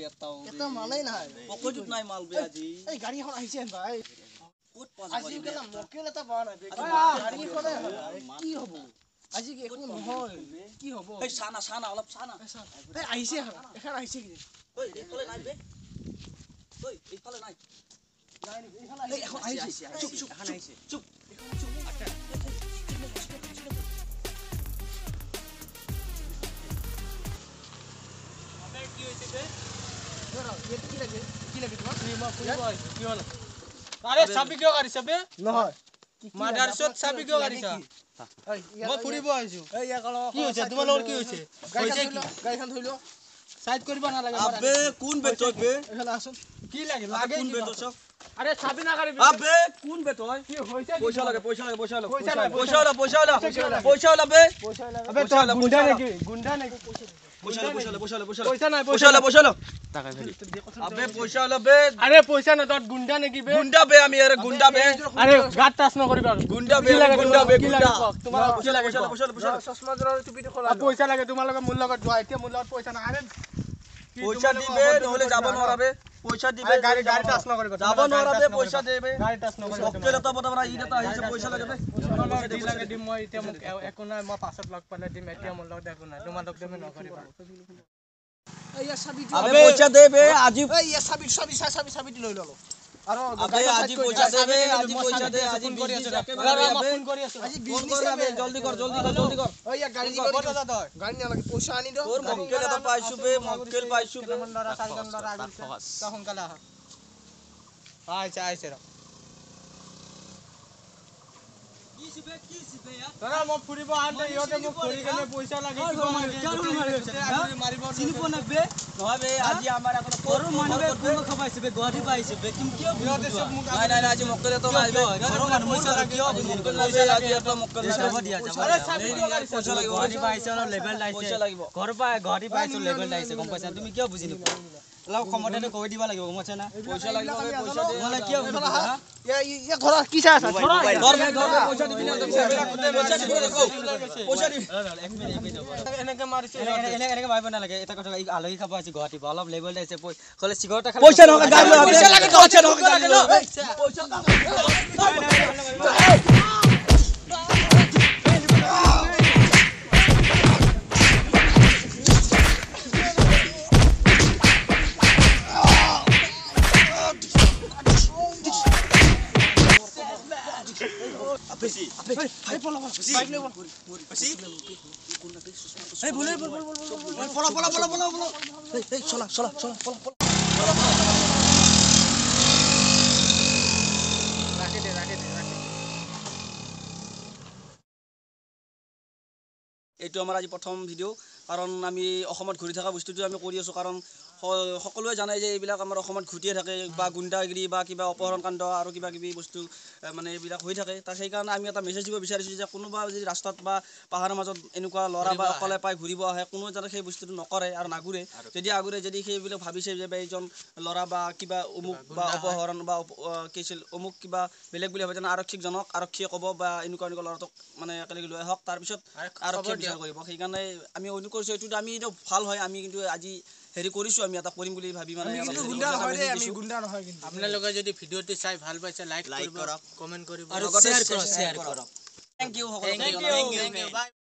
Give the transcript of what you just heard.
বে এটাও এটা মালাই নাই পকেটত নাই মাল বে আজি এই গাড়ী এখন আহিছে ভাই ক'ত পোৱা আজি কেলা মকেল এটা পোৱা নাই গাড়ী এখনে কি হ'ব আজি একো নহয় কি হ'ব এই চানা চানা অলপ চানা এই আহিছে এখন আহিছে কি ঐ এইফালে নাই বে ঐ এইফালে নাই নাই নেকি এইফালে এই এখন আহিছে চুপ চুপ এখন আহিছে চুপ চুপ আচ্ছা কি হইছে বে কি লাগে কি লাগে তোমার কি হল আরে চাবি কিয় কাঢ়িছা বে নহয় মাদাৰছত চাবি কিয় কাঢ়িছা মই ফুৰিব আহিছো কি হৈছে তোমালোকৰ কি হৈছে হৈছে কি গাড়ীখন ধৰি ল সাইড কৰিব নালাগে আবে কোন বে তই বে এইফালে আসুন কি লাগে লাগে কোন বে তই চব আরে চাবি না কাঢ়িবি আবে কোন বে তই কি হৈছে পইচা লাগে পইচা লাগে পইচা লাগে পইচা ওলা পইচা ওলা পইচা ওলা বে পইচা লাগে আবে তই গুন্ডা নেকি গুন্ডা নেকি পইচা পইচা পইচা পইচা পইচা নাই পইচা ওলা পইচা ওলা আবে পইচা ওলা বে আরে পইচা না তই গুন্ডা নেকি বে গুন্ডা বে আমি আরে গুন্ডা বে আরে গাত টাচ নকৰিবা গুন্ডা বে গুন্ডা বে গুন্ডা তোমাৰ পইচা লাগে পইচা পইচা চশমা জোৰা টুপিটো খোলা পইচা লাগে তোমালোকে মোৰ লগত যোৱা এতিয়া মোৰ লগত পইচা নাই আৰে পইচা দিবে নহলে যাব নোৱাৰাবে পইচা দিবে গাড়ী গাড়ী টাচ নকৰিবা যাব নোৱাৰাবে পইচা দেবে গাড়ী টাচ নকৰিবা মক্কেল এটা বতাবৰা ই এটা আহিছে পইচা লাগে বে দি লাগে দিম মই এতিয়া মোক একো নাই মই পাছত লগ পালে দিম এতিয়া মোৰ লগত একো নাই তোমালোক তুমি নকৰিবা এই চাবি আবে পইচা দেবে আজি এই চাবি চাবি চাবি চাবি লৈ ললো আৰু আবে আজি পইচা দেবে আজি পইচা দে আজি কৰি আছো ফোন কৰি আছো আজি বিজনেছ আবে জলদি কৰ জলদি কৰ জলদি কৰ এই গাড়ী গাড়ী নালাগে পইচা আনি দে তোৰ মক্কেল এটা পাইছো বে মক্কেল পাইছো বে লৰা চাৰিজন লৰা আহিছে তই সোনকালে আহা আইছে আইছে ৰ দাদা মই ফুৰিব আহোঁতে ইহঁতে মোক ধৰি কেনে পইচা লাগে চিনি পোৱা নাই বে নহয় বে আজি আমাৰ এখন সৰু মানুহ কোন খাবাইছে বে গুৱাহাটী পাইছে বে তুমি কিয় নাই নাই আজি মক্কেল এটা নাই বে ঘৰৰ মানুহ পইচা লাগে কিয় মক্কেল নাই বে আজি এটা মক্কেল নাই যাব দিয়া যাব আৰে চাবি কিয় কাঢ়িছা পইচা লাগিব গুৱাহাটী পাইছে অলপ লেভেল আহিছে পইচা লাগিব ঘৰৰ পৰা গুৱাহাটী পাইছো লেভেল আহিছে গম পাইছা তুমি কিয় বুজি নোপোৱা অলপ ক্ষমতাটো কৈ দিব লাগিব গম পাইছা না পইচা লাগিব পইচা দে নহ'লে কিয় বুজি নোপোৱা ইয়া ধৰা কি চাই আছা ধৰা ধৰ বে ধৰ পইচা দিবি না পইচা দিবি না পইচা দিবি এক মিনিট এক মিনিট এনেকে মাৰিছে এনেকে এনেকে মাৰিব নালাগে এটা কথা আলহী খাব আহিছে গুৱাহাটী পৰা অলপ লেভেল আহিছে ক'লে চিগৰেট খালে পইচা নহয় গাড়ী লৈ পইচা লাগে পইচা নহয় গাড়ী লৈ পইচা এইটো আমাৰ আজি প্ৰথম ভিডিঅ' কাৰণ আমি অসমত ঘূৰি থকা বস্তুটো আমি কৰি আছোঁ কাৰণ সকলোৱে জানে যে এইবিলাক আমাৰ অসমত ঘটিয়ে থাকে বা গুণ্ডাগিৰি বা কিবা অপহৰণ কাণ্ড আৰু কিবা কিবি বস্তু মানে এইবিলাক হৈ থাকে তাৰ সেইকাৰণে আমি এটা মেছেজ দিব বিচাৰিছোঁ যে কোনোবা যদি ৰাস্তাত বা পাহাৰৰ মাজত এনেকুৱা ল'ৰা বা অকলে পাই ঘূৰিব আহে কোনো যাতে সেই বস্তুটো নকৰে আৰু নাঘূৰে যদি আগুৰে যদি সেইবিলাক ভাবিছে যে এইজন ল'ৰা বা কিবা অমুক বা অপহৰণ বা কি আছিল অমুক কিবা বেলেগ বুলি ভাবে তেনে আৰক্ষীক জনাওক আৰক্ষীয়ে ক'ব বা এনেকুৱা এনেকুৱা ল'ৰাটোক মানে একেলগে লৈ আহক তাৰপিছত আৰক্ষীয়ে বিচাৰ কৰিব সেইকাৰণে আমি অনুৰোধ কৰিছোঁ এইটো আমি এইটো ভাল হয় আমি কিন্তু আজি হেৰি কৰিছোঁ আমি এটা কৰিম বুলি ভাবি মানে আপোনালোকে যদি ভিডিঅ'টো চাই ভাল পাইছে লাইক কৰক কমেণ্ট কৰিব আৰু শ্বেয়াৰ কৰক thank U thank U.